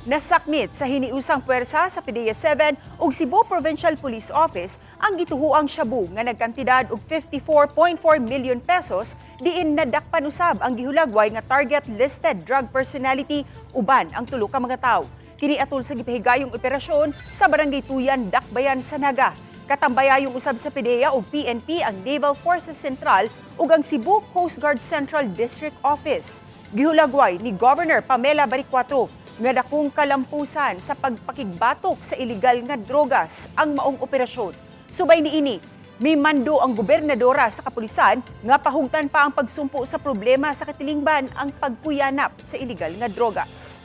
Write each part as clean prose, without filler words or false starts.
Nasakmit sa hiniusang puwersa sa PDEA 7 ug Cebu Provincial Police Office ang gituhuang shabu nga nagkantidad og 54.4 million pesos, diin nadakpan usab ang gihulagway nga target listed drug personality uban ang tulo ka mga tawo. Kini atol sa gipahigayong operasyon sa Barangay Tuyan, Dakbayan sa Naga. Katambayayong usab sa PDEA ug PNP ang Naval Forces Central ug ang Cebu Coast Guard Central District Office. Gihulagway ni Governor Pamela Baricuatro nga dakong kalampusan sa pagpakigbatok sa iligal nga drogas ang maong operasyon. Subay niini, may mando ang gobernadora sa kapulisan nga pahugtan pa ang pagsumpo sa problema sa katilingban ang pagkuyanap sa iligal nga drogas.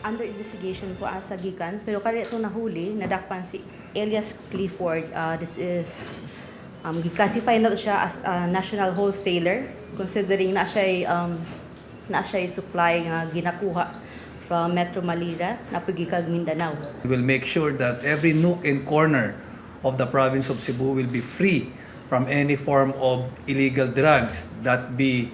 Under investigation po asa gikan, pero kaya ito nahuli, nadakpan si Elias Clifford. This is gi-classify na to siya as a national wholesaler, considering na siya supply nga ginakuha from Metro Manila na kag Mindanao. We will make sure that every nook and corner of the province of Cebu will be free from any form of illegal drugs, that be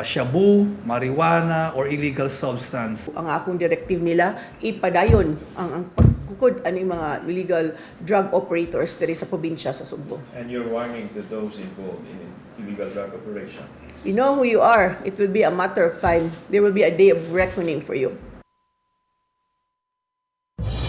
shabu, marijuana, or illegal substance. Ang akong directive nila, ipadayon ang pagkukod ani mga illegal drug operators diri sa probinsya sa Sugbo. And your warning to those involved in illegal drug operation? You know who you are. It will be a matter of time. There will be a day of reckoning for you.